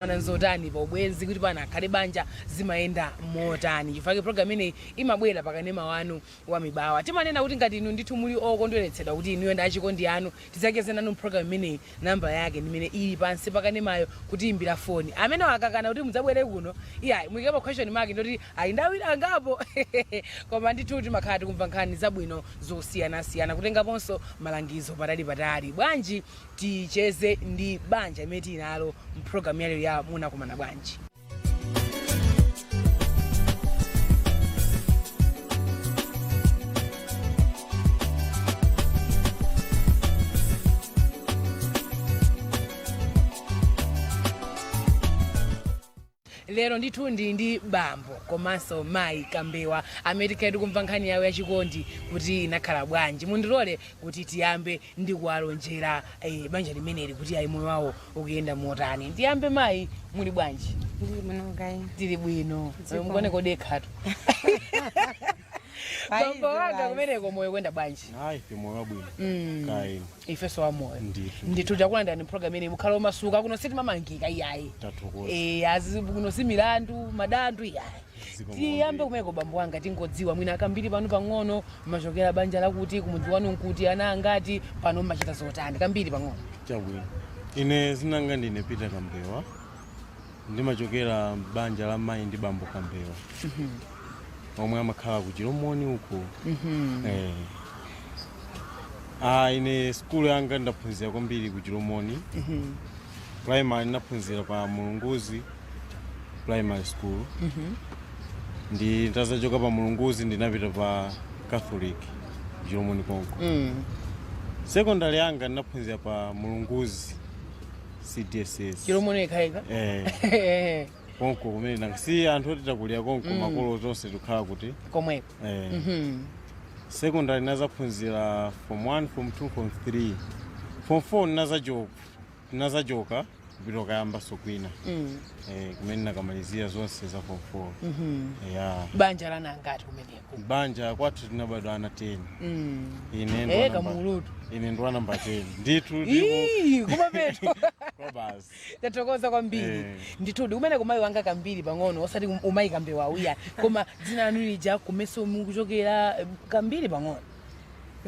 Ana nzotani pa ubwenzi kuti pana akhale banja zimayenda motani? Chifukwa program imeneyi imabwera pakanema wanu wa Mibawa. Timanena kuti ngati inu ndithu muli okondweretsedwa kuti inuyo ndi achikondi anu tidzacheze nanu program imeneyi, namba yake ndimene ili pansi pakanemayo kutiyimbira foni. Amene akakana kuti mudzabwere kuno, iyayi, muyikepo question mark, ndoti ayi, ndawiri angapo. Koma ndithu timakhala tikumva nkhani zabwino zosiyanasiyana, kutengaponso malangizo patali patali. Bwanji ticheze ndi banja imene tili nalo mpulogalamu yalero ya Munakumana Bwanji? Lero ndithu ndili ndi bambo komanso mayi Kambewa amene tikhale tikumva nkhani yawo yachikondi kuti inakhala bwanji. Mundilole kuti tiyambe ndi kuwalonjera banja limeneli kuti ayi, moyo wawo ukuyenda motani. Ndiyambe mayi, muli bwanji? Ndili bwino kayi. Tili bwino. Dziko. Mukone kodekhatu, bambo wanga. Kumeneko moyo kuyenda bwanji? Ayi, ife moyo wabwino. Kayi. Ifenso wa moyo. Ndithu. Ndithu, takulandirani program imeneyi. Mukhala omasuka kuno, sitimamangika iyayi. Tathokoza. Azi kuno si milandu madandu iyayi. Ziko. Tiyambe kumeko, bambo wanga, tingodziwa mwina kambiri pano pang'ono. Machokera banja lakuti, kumudzi wanu nkuti, ana angati, pano mmachita zotani? Kambiri pang'ono. Chabwino, ine zinanga ndine Peter Kambewa, ndimachokera banja la mayi ndi bambo Kambewa omwe amakhala ku Chilomoni uko. Ine skulu yanga ndaphunzira kwambiri ku Chilomoni Primary. Ndaphunzira pa Mulunguzi Primary School. Ndi ndazachoka pa Mulunguzi, ndinapita pa Catholic ku Chilomoni konko. Secondary yanga ndinaphunzira pa Mulunguzi CDSS. Chilomoni yekhaika? Eh, konko kumene nanga si anthu oti takulira konko, makolo tonse tikukhala kuti komweko. Eh. Secondary nazaphunzira form 1, form 2, form 3, form 4 nazachoka kupita kayambaso kwina. Kumene nakamalizira zonse za form 4. Yeah. Banja lana angati kumeneko? Banja kwathu tinabadwa ana 10. Ine Kamulutu. Ine ndi wa namba 10 ndithu ndipo. Ii, kumapeto. Kwa basi. Tathokoza kwambiri. Ndithudi, kumene kumayi wanga kambiri pang'ono, osati umayi Kambewa uya, koma dzina lanu lija, kumenso mukuchokera, kambiri pang'ono.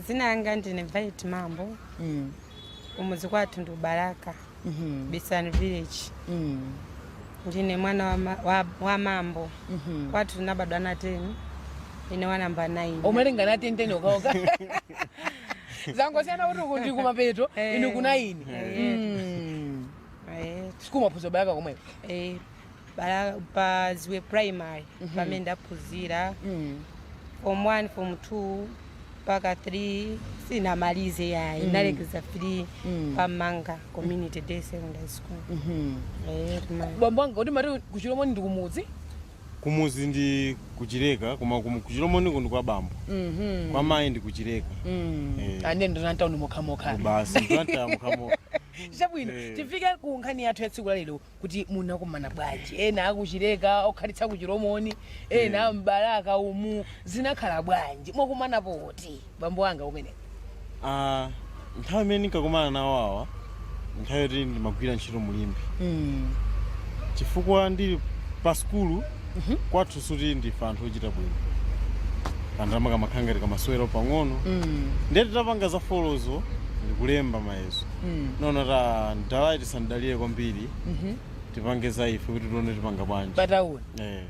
Zina yanga ndine Violet Mambo. Umuzi kwathu ndi Ubalaka, Bisani Village. Ndine mwana wa Mambo. Kwathu tinabadwa na 10, ine wa namba 9. Omalenga na 10 okaoka, zangosiyana kuti uku ndi kumapeto. Inu kuna ine. Sikulu maphunziro Balaka komweko? Balaka pa Ziwe Primary pamene ndaphunzira form 1, form 2 mpaka 3. Sinamalize yayi, nalekeza 3 pa Manga Community Day Secondary School. Bambo wanga, kuti mati kuChilomoni ndi kumudzi? Kumuzi ndi kuChileka, koma kuChilomoniko ndi kwa bambo. Kwa mayi ndi kuChileka. Ande ndo ntawuni mokhamokha. Basi, ndantaya mokhamokha. Chabwino. Tifike ku nkhani yathu ya tsiku lalero kuti munakumana bwanji? Ena akuChileka, okhalitsa kuChilomoni, ena mBalaka umu, zinakhala bwanji? Mwakumana poti, bambo wanga, kumene? Ah, nthawi imene ndinkakumana nawo awa, nthawi yoti ndimagwira ntchito muLimbe, chifukwa ndili pa skulu kwathu suti ndife anthu ochita bwino, kandalama kamakhala ngati kamasewero pang'ono. Ndiye titapanga za folozo ndikulemba mayeso, nona ta ndalayi tisandalire kwambiri, tipange za ife kuti tione tipanga bwanji. Patauni. Eh.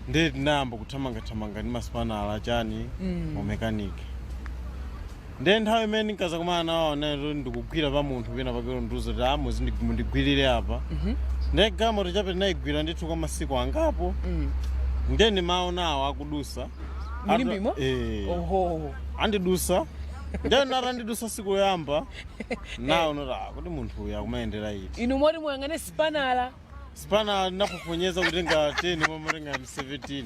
Ndiye tinayamba kuthamangathamanga ndi masipanala chani, mu mekaniki. Ndiye nthawi imene ndinkazakumana nawo nayo, ndikugwira pa munthu pena pakelo, ndiuza kuti ah, mundigwirire apa. Ndiye galimoto chape tinayigwira ndithu kwa masiku angapo. Ndiye ndimaona awo akudusa. Mulimbimo? Eh. Oho. Andidusa. Ndiye natandidusa siku loyamba, nawo noti ah, kuti munthu uyu akumayendera iti? Inu moti muyang'ane sipanala? Sipana ndinaphophonyeza kutenga 10, momatenga 17.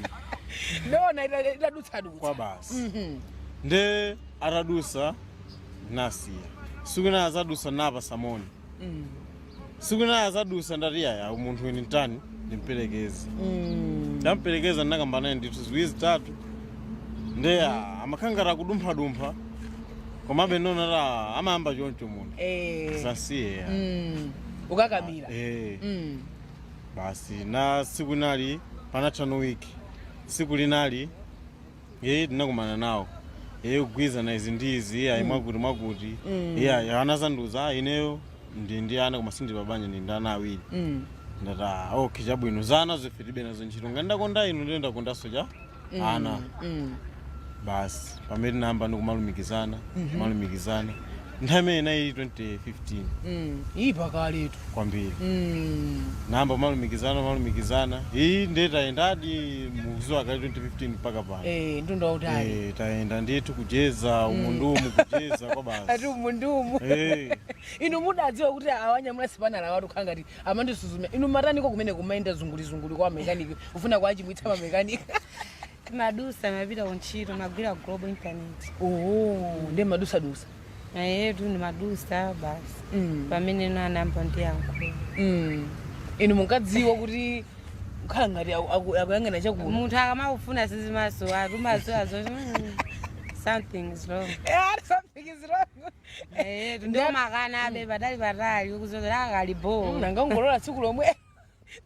Ndona itadutsadutsa. Kwa basi. Nde atadusa nasiya. Siku ina azadusa napa samoni. Siku ina azadusa, ndati yaya, munthu uyu nditani, ndimperekeze. Ndamperekeza, ndinakamba naye ndithu ziwiri zitatu. Nde amakhangata akudumphadumpha, komabe nona ta amayamba choncho munthu. Sasiye ya. Ukakamira. Eh. Basi na siku linali panatha no wiki, siku linali ye tinakumana nawo, ye kugwizana izi ndi izi, ayi mwakuti mwakuti. Iye ayi anazanduza, "Ah, ineyo ndi ana, koma sindili pabanja, ndi ana awiri." Ndati, "Ah, okay, chabwino, za ana zofe tilibe nazo ntchito, ngati ndakonda inu, ndiye ndakondanso cha ana." Basi pamene tinayamba ndikumalumikizana kumalumikizana, nthawi imene inali 2015. Iyi pakaletu. Kwambiri. Nayamba kumalumikizana malumikizana, iyi ndiye tayendadi mukuziwa kale 2015 mpaka pano. Eh, mtunda wautali. Eh, tayenda ndithu, kucheza umundumu, kucheza kwa basi. Ati umundumu. Eh. Inu mudadziwa kuti awanyamula sipanala watu kukhala ngati amandisuzumira inu, mataniko kumene kumayenda zungulizunguli kwa mekaniki ufuna kwachimwitsa mamekaniki? Timadusa, mapita kuntchito, magwira Global Internet. Oh, ndiye madusadusa. Ayetu, ndimadusa basi. Pamene no anayamba ndiyankhula. Inu munkadziwa kuti kukhala ngati akuyang'ana chakuno? Munthu akamakufuna sizimaso atumaso zoti something is wrong. Yeah, something is wrong. Ayetu, ndomakana abe patali patali ukuzokera akalibo. Nangongolola tsiku lomwe,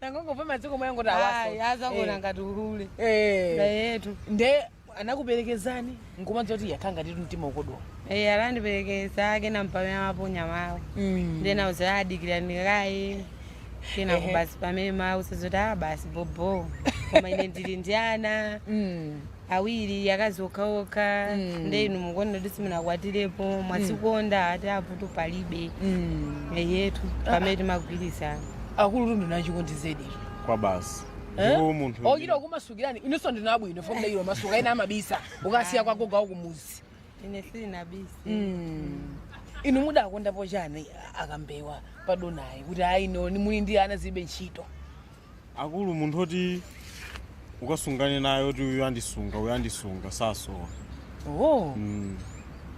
nangongopema tsiku omwe angoti awaso. Azangona ngati uhule. Ayetu. Nde anakuperekezani nkumadza kuti yakhala ngati mtima ukodowa? Eh, alandiperekeza, kena mpamene amaponya mawu, ndena uzoadikira ndikaye kena kubasi pamene mawu sazoti a basi bobo, koma ine ndili ndi ana awiri, akazi okhaokha. Nde inu mukuona kuti simunakwatirepo, mwasikonda, ati avuto palibe. Eyetu, pamene timagwirizana. Akulu tundu nachikondi zedi. Kwa basi. Ndipo munthu Ochita kumasukirani, inenso ndinabwino fomda ilo masuka ina amabisa ukasiya kwagoga kumuzi. Ine silinabisi. Inu mudakondapo chani akambewa padonayi kuti ayi no, muli ndi ana, zilibe ntchito? Akulu, munthu oti ukasungane naye oti uyu andisunga, uyu andisunga, sasowa. Oh.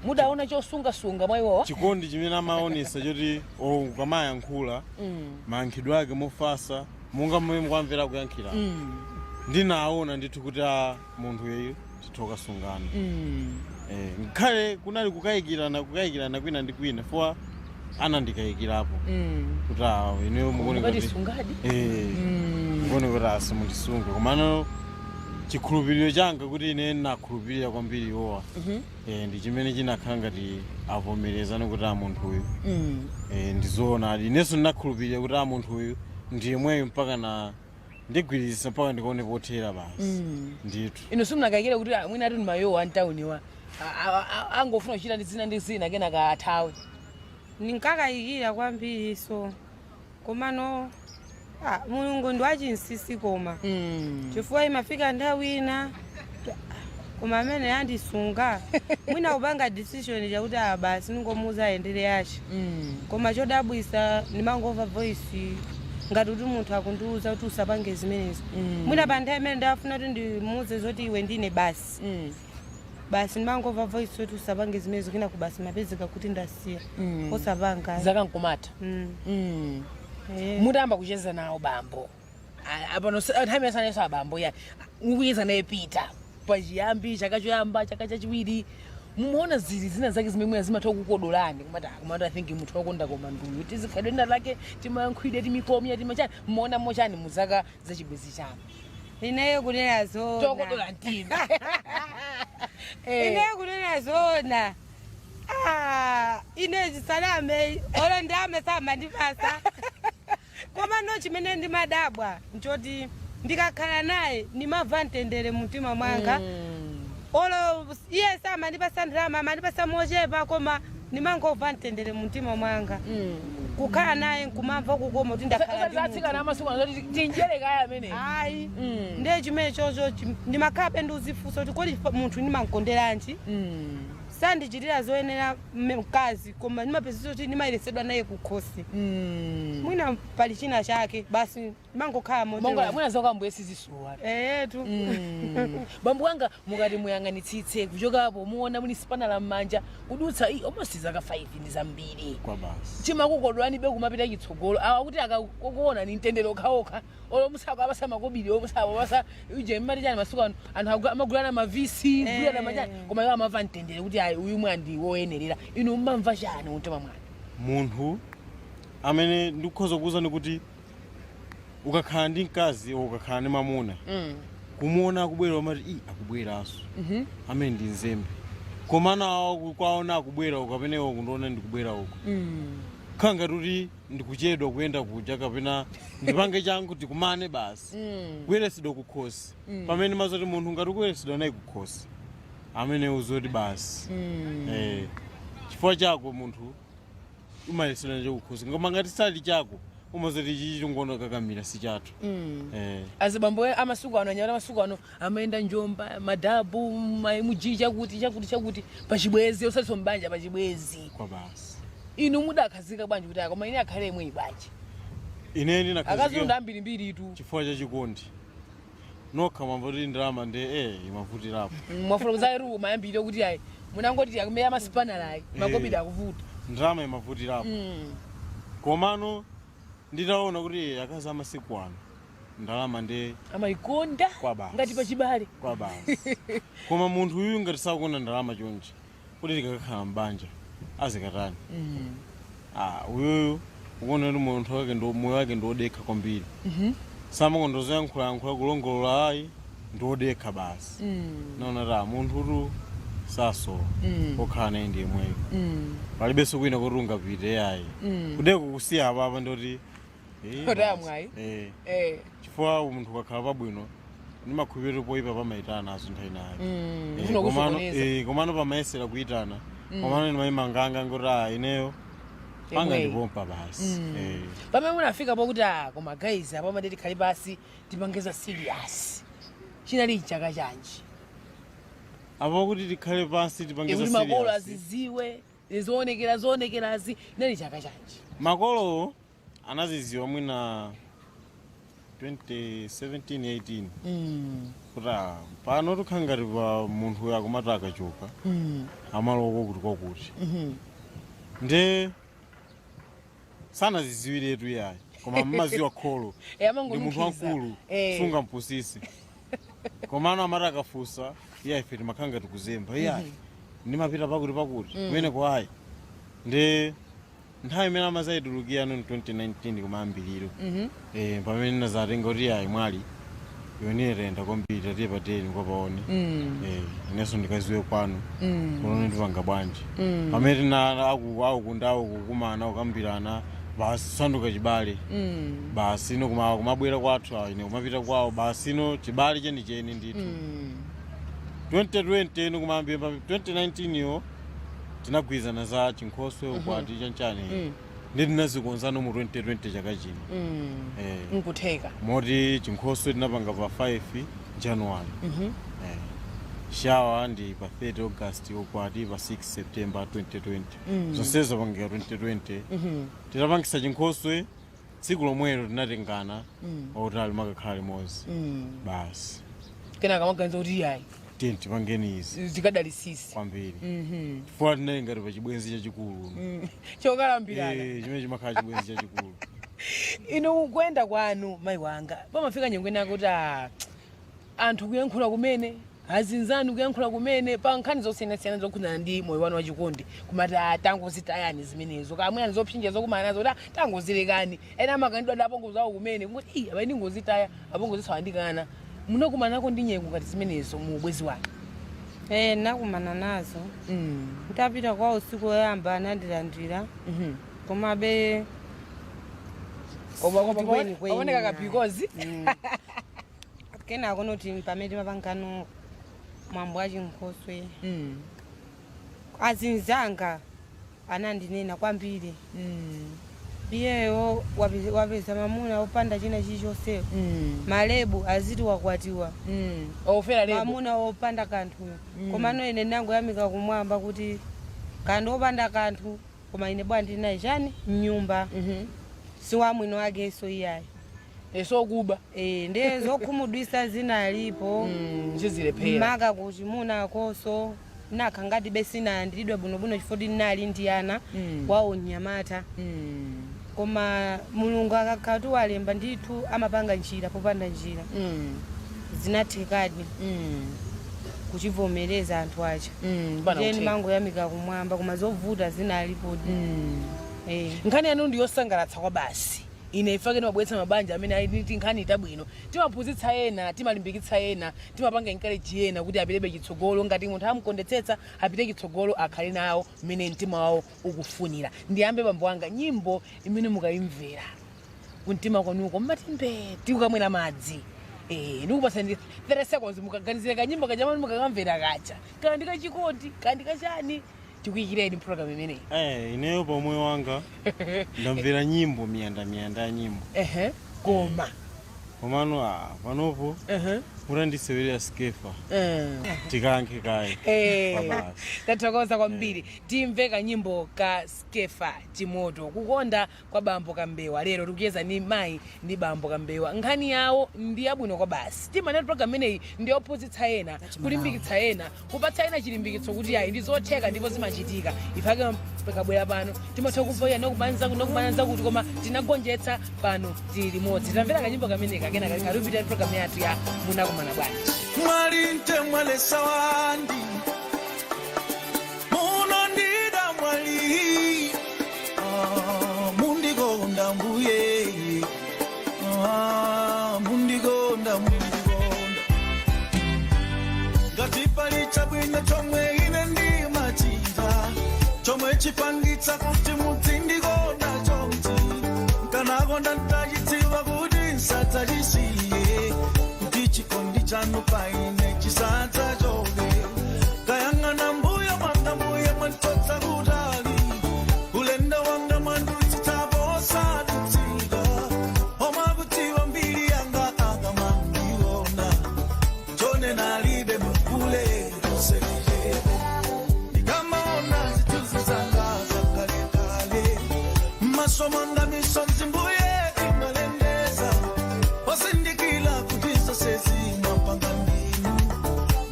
Mudaona chosungasunga mwa iwowa? Chikondi chimene amaonesa choti ukamayankhula, mayankhidwe ake mofasa, monga mmene mukwamvera kuyankhira, ndinaona ndithu kuti a munthu yeyu titha kukasungana. Eh, ngakhale kunali kukayikirana, kukayikirana kwina ndi kwina, fwa anandikayikirapo kuti a ineyo mukuoneka mukati kuti sungadi. Eh, mukuoneka kuti asimundisunge, komano chikhulupiriro changa kuti ine nakhulupirira kwambiri iwowa, eh, ndi chimene chinakhala ngati avomerezana kuti a munthu uyu, eh, ndizoona adi inenso ndinakhulupirira kuti a munthu uyu ndiyemweyo, mpaka na ndigwirizisa mpaka ndikaone pothera basi ndithu. Inu simunakayikire kuti ah, mwina ati mayowa antawuniwa angofuna kuchita ndi zina ndi zina, kenaka athawe? Ninkakayikira kwambiri so, komano ah, Mulungu ndi wachinsisi, koma chifukwa imafika nthawi ina, koma amene andisunga mwina kupanga decision chakuti ah, basi ningomuuza ayendere yace. Koma chodabwisa, ndimangomva voice ngati kuti munthu akundiuza kuti usapange zimenezo. Mwina pa nthawi imene ndafuna kuti ndimuuze zoti iwe ndine basi, basi ndimangomva voice kuti usapange zimenezo, kina ku basi mapezeka kuti ndasiya osapanga. Zaka nkumata. Eh. Mutayamba kucheza nawo bambo, apano nthawi yasaneso abambo ya mukucheza naye Pita pachiyambi, chaka choyamba, chaka chachiwiri, mumaona zili zina zake zimene mwina zimatha kukodolani kumati, "Ah, kumati I think munthu wakonda, koma nduyu tizikhalidwe lina lake, timayankhwide, timikomya, timachani." Mumaona mochani muzaka zachibwezi chanu? Ineyo kunena zona, Tokodola mtima. Eh. Ineyo kunena zona, ah, ine zisalame olo ndame samandipasa, koma no chimene ndimadabwa nchoti ndikakhala naye ndimamva mtendere mumtima mwanga. Olo iye samandipasa ndalama, amandipasa mochepa, koma ndimangomva mtendere mumtima mwanga. Kukhala naye nkumamva kukoma kuti ndakhala ndi munthu. Zatsikana amasiku ano zoti tinjere kaya amene. Ayi, ndiye chimene chocho ndimakhala pe ndiuzifunsa kuti kodi munthu ndimamkonderanji? Sandichitira zoyenera mkazi, koma ndimapezesa kuti ndimayeresedwa naye kukhosi. Mwina pali china chake, basi ndimangokhala mongola motero. Mwina zokambuye sizisuwa. Eyetu. Bambo wanga, mukati muyang'anitsitse kuchokapo, muona muli sipanala m'manja kudutsa almost zaka 5 ndi zambiri. Kwa basi. Chimakukodwani be kumapita chitsogolo awa kuti akakuona ni mtendere okhaokha, olo musako abasa makobiri, omusako abasa uje mmati chani, masiku ano anthu amagulana mavisi, gulana machani, koma iwo amamva mtendere kuti ayi, uyu mwandi woyenerera. Inu mmamva chani mumtima mwanu? Munthu Amene ndikukhoza kuwuzani kuti ukakhala ndi mkazi o ukakhala ndi mamuna, kumuona akubwera umati, "I, akubweranso." Amene ndi nzembe. Komana awo kwaona akubwera uko, kapena iwo kundiona ndikubwera uko, khala ngati kuti ndikuchedwa kuyenda kuja kapena ndipange changu tikumane basi. Kuyeresedwa kukhosi, pamene mazoti munthu ngati ukuyeresedwa naye kukhosi, amene uzoti basi, chifukwa chako munthu umayeresedwa nacho kukhosi, ngoma ngati sali chako umazoti chichi chingoona kakamira si chathu. Azibambo amasiku ano, anyamata amasiku ano amayenda njomba, madabu, muji, chakuti chakuti chakuti, pachibwezi, osatinso mbanja, pachibwezi. Kwa basi. Inu mudakhazika bwanji kuti koma ine akhale imweyi bwanji? Ine ndinakhazika Akazilonda ambirimbiri tu. Chifukwa chachikondi. Nokha mwamva kuti ndalama ndi imavutirapo. Mwafotokoza mayambiriro kuti ayi, munangoti akumenya masipanala ayi, makobidi akuvuta. Ndalama imavutirapo. Komano nditaona kuti akazi amasiku ano ndalama ndi amayikonda Kwa basi. ngati pachibale. Kwa basi. Koma munthu uyu ngati sakukonda ndalama chonchi, kuti tikakakhala mbanja azikatani? Ah, uyuyu ukuona kuti munthu wake ndo moyo wake ndiodekha kwambiri. Samakondozoyankhulayankhula, kulongolola ayi, ndiodekha basi. Naona ta munthu utu sasowa okhala naye ndi yemweyo. Palibenso kwina kuti ungapite ayi. Kudeko kusiya apapa ndoti Kotaya basi. Mwayi. Chifukwa munthu ukakhala pabwino ndimakhulupirira poyipa pamayitana azo nthawi nayo. Ufuna kusokoneza. Komano pamayesera kuyitana, komano ndimayimanganga ngoti a ineyo panga Yemweyi. ndipompa basi. Pamene munafika pokuti a koma guys, apa amati tikhale pasi tipangeza serious, chinali chaka chanji? Apo kuti tikhale pansi tipangeza Kuti makolo serious. aziziwe zoonekera zoonekerazi, inali chaka chanji? Makolo anaziziwa mwina 2017 18, kuti pano tikhala ngati pa munthu uyu akumati akachoka amaloko kuti kwakuti nde sanaziziwiretu yayi, koma mmaziwa kholo ndi munthu Amangonunkhiza. wamkulu, sungampusise. Komano amati akafunsa, iye ife timakhala ngati kuzemba, iyayi, ndimapita pakuti pakuti kumeneko ayi. Ndi nthawi imene amazayitulukira no 2019 kumayambiriro. Pamene nazatenga kuti ayi, mwali iwe tenda kwambiri, tatiye pateni kwapaone. Inenso ndikaziwe kwanu kuno ndipanga bwanji. Pamene tina akunda kukumana, kukambirana, basi sanduka chibale. Basi ino kumabwera kwathu, ine kumapita kwawo, basi ino chibale chenicheni ndithu. 2020 ino kumayambira pa 2019 yo tinagwirizana za chinkhoswe, ukwati, chanchani, ndi tinazikonzano mu 2020 chaka chino. Nkutheka. Moti chinkhoswe tinapanga pa 5 January. Shower ndi pa 30 August, ukwati pa 6 September 2020. Zonsezo zapangika 2020. Titapangisa chinkhoswe tsiku lomwelo tinatengana wautali makakhala limodzi basi. Kenaka maganiza kuti iyayi, Tiye tipangeni izi. Zikadalisisi. Kwambiri, chifukwa tinali ngati pa chibwenzi chachikulu. Chokalambirana. Chimene chimakhala chibwenzi chachikulu. Inu kuyenda kwanu, mayi wanga, pamafika nyengo ina kuti anthu kuyankhula kumene, azinzanu kuyankhula kumene pa nkhani zosiyanasiyana zokhudzana ndi moyo wanu wachikondi, kumati tangozitayani zimenezo, kamwe zopsinja zokumana nazo, kuti tangozilekani. Ena amakanidwa ndi apongozi awo kumene, kungoti i abayi ndingozitaya, apongozi sawandikana. Munakumanako ndi nyengo ngati zimenezo mu ubwezi wanu? Nakumana nazo. Ntapita kwa usiku woyamba anandilandira, komabe Koma kweni kweni paoneka nayi. Kapikozi. Kenako noti pamene timapangano mwambo wa chinkhoswe, azinzanga anandinena kwambiri, iyeyo wapeza mamuna opanda china chilichonse, malebu aziti wakwatiwa. Ofera lebo. Mamuna opanda kanthu. Komano ine ndinangoyamika kumwamba kuti kanthu opanda kanthu, koma ine bwana ndinaye chani mnyumba, si wamwino wakenso iyayi. Sokuba. Ndiye zokhumudwisa zinalipo. Zizilephera. Maka kuchimuna koso nakha ngati besinalandiridwe bwinobwino chifukwa ndinali ndi ana wawo mnyamata. Koma Mulungu akakhala kuti walemba ndithu amapanga njira popanda njira. Zinathekadi kuchivomereza anthu aja. Bwana Ndiye kutheka. ndimangoyamika kumwamba, koma zovuta zinalipodi. Eh. Nkhani yanu ndi yosangalatsa kwa basi. Ine ifake timabweretsa mabanja amene ali ndi nkhani itabwino, timaphunzitsa ena, timalimbikitsa ena, timapanga encourage ena kuti apitebe chitsogolo. Ngati munthu amukondetsetsa, apite chitsogolo, akhale nawo mmene mtima wawo ukufunira. Ndiyambe, bambo wanga, nyimbo imene mukayimvera kumtima kwanuko mmati mbeti ukamwera madzi. Ndikupasani 30 seconds mukaganizire kanyimbo kajamani, mukakamvera kacha, kana ndikachikondi, kana ndikachani. Tikuyikireni program imeneyi. Ineyo pomwe wanga ndamvera nyimbo miyanda miyanda ya nyimbo. Ehe, koma Komano panopo mutandisewerera Skefa, tikankhe kaye. Kwabasi. Tathokoza kwambiri. Timve kanyimbo ka Skefa Chimoto, "Kukonda kwa Bambo Kambewa". Lero tikucheza ni mayi ndi bambo Kambewa. Nkhani yawo ndi yabwino kwa basi. Timanena program imeneyi ndi yophunzitsa ena, kulimbikitsa ena, kupatsa ena chilimbikitso kuti ayi, ndi zotheka ndipo zimachitika. Ifake pakabwera pano timatha kumva nokubanza nokubanza kuti koma tinagonjetsa. Pano tili limodzi, tamvera kanyimbo kameneka, kena kalupita program yathu ya Munakumana Bwanji. Mwalinte mwalesa wandi munondida mwali. Ah, mundikonda mbuye. Ah, mundikonda, mundikonda. Ngati pali chabwino chomwe ine ndimachita chomwe chipangitsa kuti mudzindikonda chonchi, nkanakonda ntachidziwa kuti nsadzachisiye, kuti chikondi chanu paine chisadzachoke. Kayang'ana mbuya mwanga, mbuye mwanditsotsa kutali, ulendo wanga mwandutsitsapo osadutsika. Omakudziwa mbiri yanga akamandiona chone nalibe mukule oselichebe. Ndikamaona zithunzi zanga zakalekale, mmaso mwanga misonzi mbuye imalengeza, osindikila kuti zonse zimapanga ndinu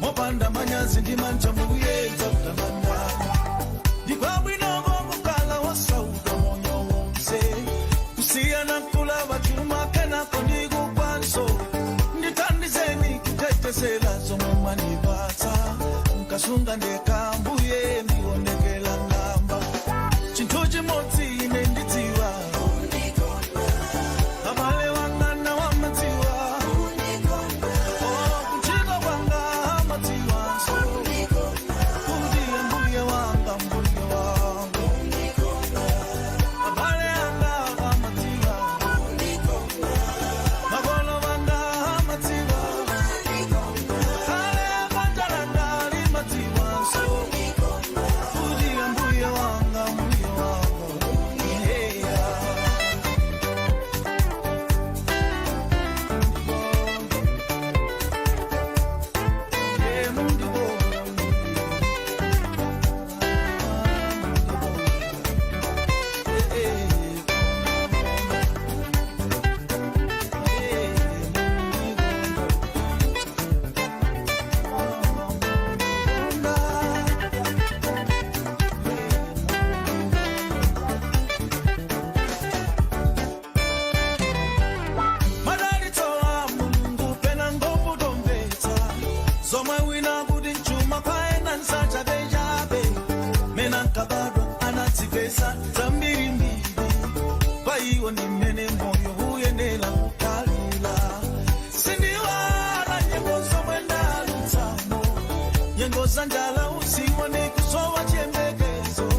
mopanda manyazi ndi manja mukuyedza kutamandana. Ndikwabwinoko kukhala wosauka moyo wonse kusiyana kulava chuma kenako ndikukwanso. Ndithandizeni kutetezela zomwe mwandipatsa, nkasunga ndekambuye ndionekela ngamba. Chinthu chimodzi ine ndidziwa, abale wanga nawamadziwa, kuchiko kwanga amadziwanso kuti mbuye wanga, mbuye wanga, abale anga amadziwa, makolo wanga amadziwa, kale banja langa limadziwanso kuti mbuye wanga, mbuye wanga, yeah. Yeah, mundikonda. Madalitsowa Mulungu pena ngokutomvetsa zomwe wina kuti mchuma kwaena nsachabechabe. Mena nkabadwa anadzipesa zambirimbiri, pa iwo ndi mmene moyo uyenera kukhalira. Sindiwala nyengo zomwe ndalutsamo, nyengo za njala usiwo ni kusowa chiyembekezo.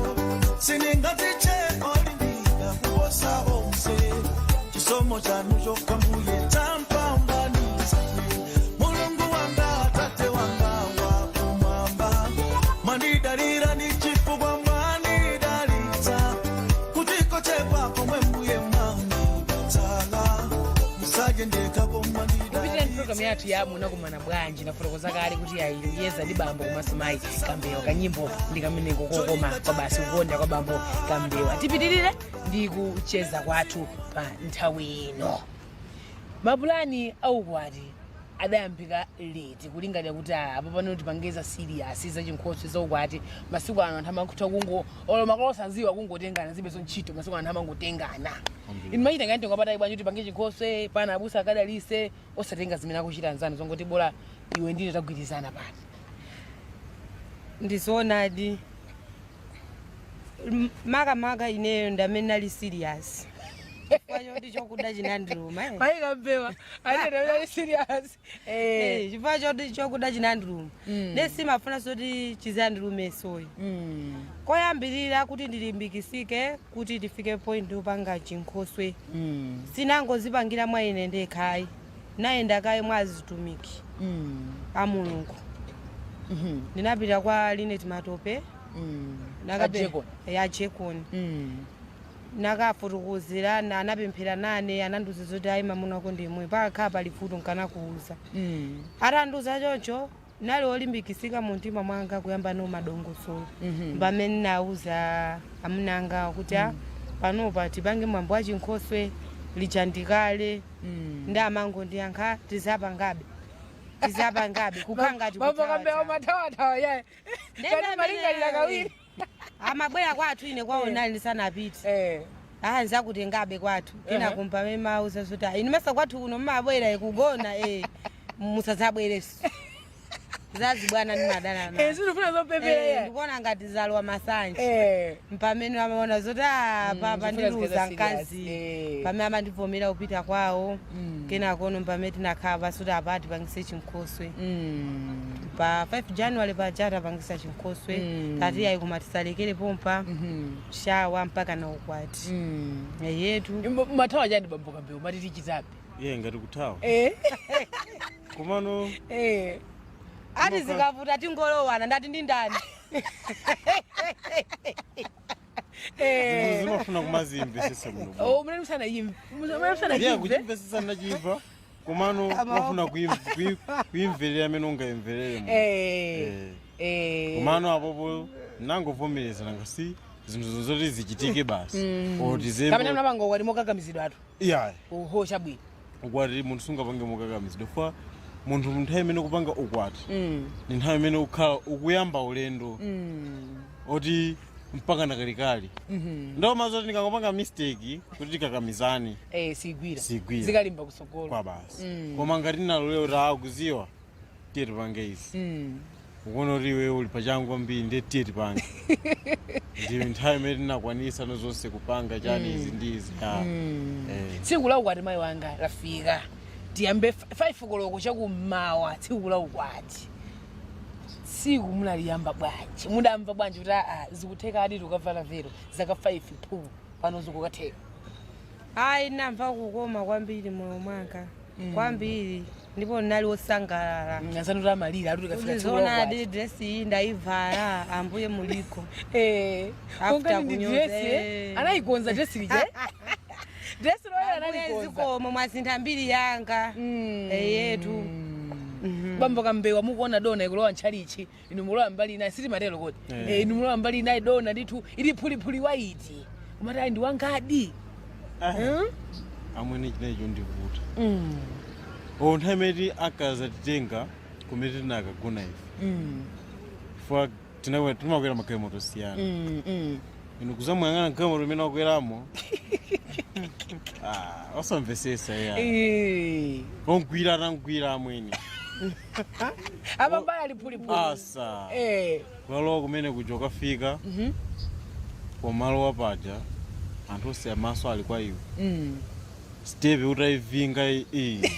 Sindingatiche olimbika kuposa onse, chisomo chanu chokha mbuye tampambanisa. Mulungu wanga, tate wanga wakumwamba, mwandidalira ni chifukwa mwanidalitsa kutikochepa komwe mbuye mwandipatsala musajendekako. Kupitirira program yathu ya Munakumana Bwanji, nafotokoza kale kuti ayiyeza ndi bambo komanso mayi Kambewa. Kanyimbo ndi kameneko kokoma kwa basi, "Kukonda kwa Bambo Kambewa". Tipitirire ndi kucheza kwathu pa nthawi ino. Mapulani aukwati adayambika liti, kulingalira kuti apa pano tipangeza serious za chinkhoswe, zaukwati? Masiku ano anthu amakutha kungo olo makolo osaziwa, kungotengana zibezo ntchito. Masiku ano anthu amangotengana. Inu machita ngati ngapatayi bwanji kuti pange chinkhoswe pana abusa akadalise, osatenga zimene akuchita anzanu, zongoti bola iwe ndine tagwirizana pano? Ndizoonadi. Makamaka ineyo ndamene nali serious, chifukwa choti chokuda chinandiluma, eh. Mayi Kambewa anena ali serious, eh. Eh, chifukwa choti chokuda chinandiluma, ne simafuna soti chizandilumesoyi. Koyambirira kuti ndilimbikisike kuti tifike point yopanga chinkhoswe, sinangozipangira mwa ine ndekhayi, nayenda kaye mwa azitumiki a Mulungu. Ndinapita kwa Linet Matope. A Jekoni. Ya, Jekoni. Nakafotokozera, anapemphera nane, anandiuza zoti ayi, mamuna wako ndimwe, pakakhala pali vuto nkanakuuza. Atandiuza choncho, nali olimbikisika mu mtima mwanga kuyamba no madongosolo, pamene nauza amuna anga kuti panopa tipange mwambo wa chinkhoswe, lija ndikale. Ndi amango ndiyankha, tizapangabe, tizapangabe, kukhala ngati Bambo Kambewa mathawathawa yaye. Kani malingalira kawiri. Amabwera kwathu, ine kwawo nali ndisanapite. Ah, nzakutengabe kwathu kena kumpamene mauza zoti, "Ah, inu masa kwathu kuno mmabwera ikugona, eh, musadzabwereso zazibwana." Ndimadana. Eh, sinufuna zopepera ya. Ndikuona ngati zalowa masanje. Mpamene amaona zoti papa zifuna ndiluza zikeza serious. mkazi. Pamene amandivomera kupita kwawo, kenakono pamene tinakhala pasi kuti apa tipangise chinkhoswe. Pa 5 January paja tapangisa chinkhoswe. Tati ayi, koma tisalekere pompa, shawa mpaka na ukwati yetu. Mathawa chani, bambo Kambewa, mati tichitabe? Iye ngati kuthawa. Komano Ati zikavuta tingolowana, ndati ndi ndani? Zinthu zimafuna kumazimvesesa muno. Oh, munali musanayimve, munali musanachimve? Kuchimvesesa ndachimva, komano mafuna kuimverera amene ungayimverere muno. Komano apopo nangovomereza, nanga si zinthu zoti zichitike basi, or tizembe. Kapena munapanga ukwati mokakamizidwatu? Iya. Oho, chabwino. Ukwati munthu sungapange mokakamizidwa, fa munthu nthawi imene kupanga ukwati ni nthawi imene ukhala ukuyamba ulendo oti mpaka nakalikali. Ndoma zoti ndikangopanga mistake kuti tikakamizane, Eh, sigwira. Sigwira. Zikalimba kusogolo. Kwa basi. Koma ngati ndinalolera kuti akuziwa, tiye tipange izi, ukuona kuti iwe uli pachangu kwambiri, ndiye tiye tipange, ndi nthawi imene tinakwanisa nozonse kupanga chani, izi ndi izi ya. Tsiku la ukwati, mayi wanga, lafika. Tiyambe 5 koloko chakummawa, tsiku la ukwati. Tsiku munaliyamba bwanji? Mudamva bwanji kuti aa, zikutheka, adi tikukavala vero zaka 5 phu, pano zikukatheka? Ayi, namva kukoma kwambiri moyo mwanga, kwambiri, ndipo ndinali wosangalala. Azanu kuti amalira ati tikafika Kuti tsiku la zona ukwati. adi dresi iyi ndayivala, ambuye muliko. After Ungati ndi kunyoza, dress, eh? Anayikonza dress lija, dress loyera. Ambuye Analikonza. zikomo, mwasintha mbiri yanga yetu. Bambo Kambewa, mukuona dona ikulowa ntchalichi, inu mukulowa mbali inayi, sitimatero kodi? Eh. Eh, inu mukulowa mbali inayi, dona ndithu ili phulipuli white, umati ayi, ndi wangadi. Amwene, chinecho ndivuta. O, nthawi imene akazatitenga kumene tinakagona ife, chifukwa timakwera magalimoto osiyana, inu kuzamuyang'ana galimoto imene akweramo, ah, osamvesesa iya. Ongwira atangwira, amwene. Amambala ali phulipuli. Asa. Kukalowa kumene kuja, ukafika pomalowa paja, anthu onse amaso ali kwa iwe. Step utayivinga iyi.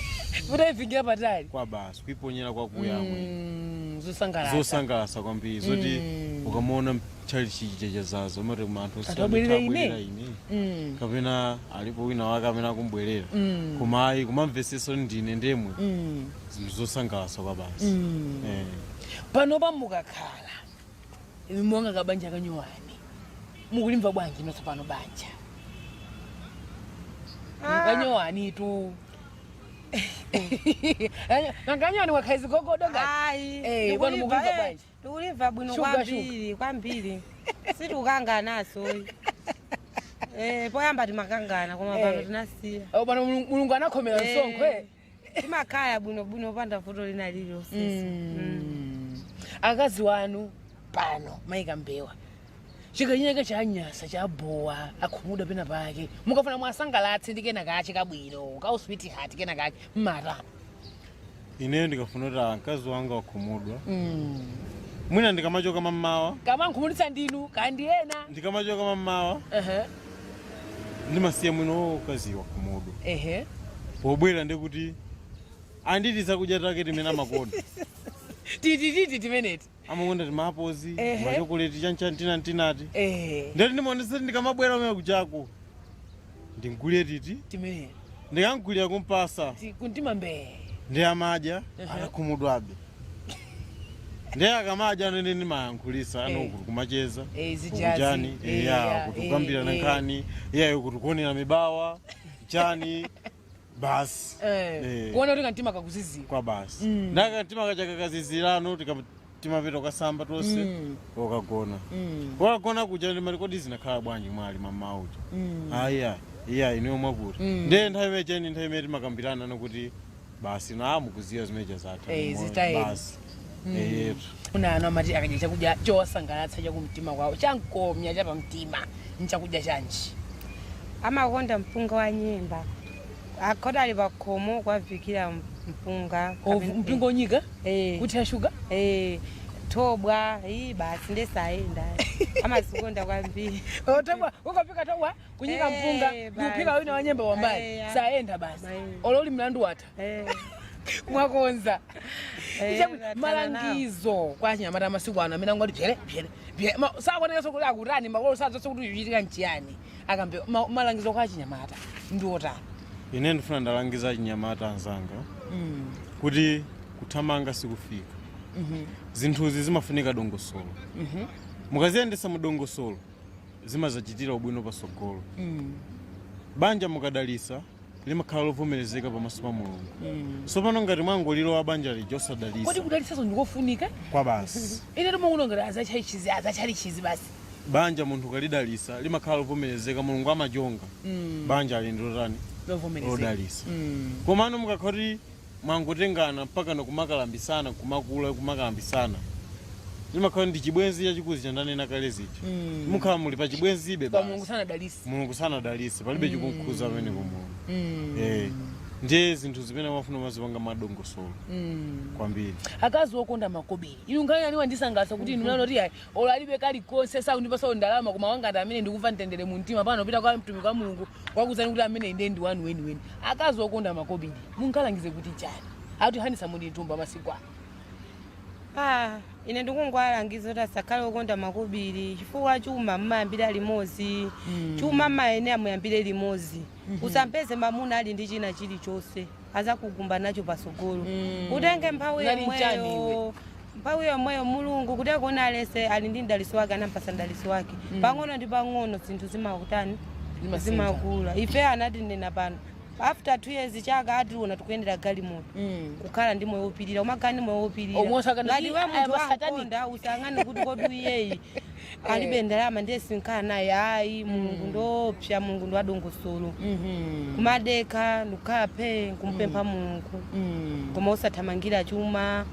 Utayivingira patali. Kwa basi, kuiponyera kwakuya, amwene. Zosangalatsa. Zosangalatsa kwambiri, zoti ukamuona mchali chichachazazo, umati koma anthu Anthu abwerera ine? abwerera ine, kapena alipo wina wake amene akumbwerera? Koma ayi, kumamvesetsa kuti ndine ndemwe. Zinthu zosangalatsa kwa basi. Panopa mukakhala monga kabanja kanyuwani, mukulimva bwanji nonso pano banja kanyuwani tu? Kanyuwani wakhazi gogodo ngati. Ayi. Eh, pano mukulimva bwanji? Tikulimva bwino. Shuga, Kwambiri, kwambiri, sitikukanganaso. Eh, poyamba timakangana, koma pano tinasiya. Oh, pano Mulungu anakhomera msonkho, eh. Timakhala bwinobwino opanda vuto lina lililonse. Akazi wanu pano, mayi Kambewa, chikanyeka chanyasa, chabowa, akhumudwa pena pake, mukafuna mwasangalatse ndi kena kache kabwino ka sweetheart kena kake, mmata? Ineyo ndikafuna kuti mkazi wanga wakhumudwa, Mwina ndikamachoka mammawa, Kamankhumulitsa ndinu kandi ena? Ndikamachoka mammawa, ndimasiya mwino kaziwa kumudu. Pobwera ndikuti anditi zakudya take timene amakonda. Titititi timeneti. Amakonda timapozi, machokoleti, chanchani, tinati. Ndeti ndimaonesa ndikamabwera umene kuchako ndingulye titi. Timene. Ndikangulira kumpasa. Kuntima mbee. Ndi amadya akakhumudwabe. Ndiye akamadya anene ndimayankhulisa ano kuti kumacheza, Zijazi. kuchani, ya, eya, kuti kukambirana nkhani iyayo, kuti kuonera mibawa chani basi. Kuona kuti kantima kakuziziwa. Kwa basi, ndakantima kachaka kazizirano, timapita ukasamba tonse, ukagona. Ukagona kuja ndimati, "Kodi zinakhala bwanji mwali mama uja?" "Aya, iya, ineyo mwakuti." Ndiye nthawi imene cheni, nthawi imene timakambirana nokuti basi na mukuziwa zimeneja zatha. Zitayeni. Basi, eyetu. Una ano amati akadya chakudya chowasangalatsa chakumtima kwawo, chankomya chapamtima, nchakudya chanji? Amakonda mpunga wa nyemba. Akhoda ali pakhomo kwavikira mpunga. Mpingo onyika? Eh. Kuthira shuga? Eh, thobwa iyi basi, ndesayenda, amazikonda kwambiri. Oh, tobwa ukapika tobwa kunyika mpunga, basi. kuphika wina wanyemba wambali, sayenda basi. Ololi mlandu watha. Mwakonza. Tatana. Malangizo kwa anyamata amasiku ano amene angoti pyere pyere pyere, sakuonekanso kuti akutani, makolo sadzonse kuti uchitika nchiyani, akambe malangizo kwa achinyamata ndi otani? Ine ndifuna ndalangiza achinyamata anzanga kuti kuthamanga sikufika. Zinthuzi zimafunika dongosolo. Mukaziyendesa mu dongosolo zimazachitira ubwino pasogolo. Banja mukadalisa limakhala lovomerezeka pamaso pa Mulungu. Sopano ngati mwangolilowa banja lija Kodi osadalisa, kudalisaso ndikofunika? Kwa basi. Ine timakuona ngati azachalichizi, azachalichizi basi. Banja munthu ukalidalisa limakhala lovomerezeka, Mulungu amachonga banja ali ndilotani? Lovomerezeka. Lodalisa. Komano mukakhoti mwangotengana mpaka nokumakalambisana, kumakula kumakalambisana, limakhala ndi chibwenzi chachikuzi chandanena kale zija. Mukhala muli pa chibwenzibe Kwa Mulungu basi. sanadalise. Mulungu sanadalise, palibe chikunkhuza pamenepo Mulungu. Ndiye zinthu zimene mafuna mazipanga madongosolo kwambiri. Akazi okonda makobiri, inu nkhani ani wandisangalatsa kuti inu mnanoti ayi, olo alibe kalikonse, sakundipasa ndalama, koma wangati amene ndikumva mtendere mu mtima pano pita kwa mtumiki wa Mulungu wakuzani kuti amene inde ndi wanu weniweni. Akazi okonda makobiri munkalangize kuti chani? Akuti hanisa muli mtumba masiku ano. Ah, ine ndikungwalangiza kuti asakhale okonda makobiri, chifukwa chuma mmayambira limodzi. Chuma mmayene amuyambire limodzi. Usampeze mamuna ali ndi china chilichonse, azakugumba nacho pasogolo. Utenge mphawi Ngati mchani. yomweyo, mphawi yomweyo Mulungu kuti akuona alese ali ndi mdaliso wake, anampasa mdaliso wake. Pang'ono ndi pang'ono zinthu zimakutani? Zimasintha. Zimakula. Ife anatinena pano after 2 years, chaka ationa tikuyendera galimoto, kukhala ndi moyo wopirira, umakhala ndi moyo wopirira. Omwe osakana Ngati we aya munthu masatanic. wankonda, usang'ane kuti kodi uyeyi alibe ndalama ndiye sinkhala naye. Ayi, Mulungu ndopsa, Mulungu ndo adongosolo. Kumadekha ndikukhala phe kumpempha Mulungu, koma usathamangira chuma.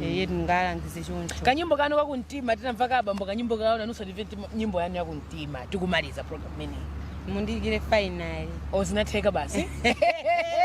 Eye, ndingalangize choncho. Kanyimbo kanu kakumtima tinamva kabambo kanyimbo kawo, nanunso timve nyimbo yanu yakumtima tikumaliza program imeneyi. Mundiyikire Finally. Ozinatheka basi.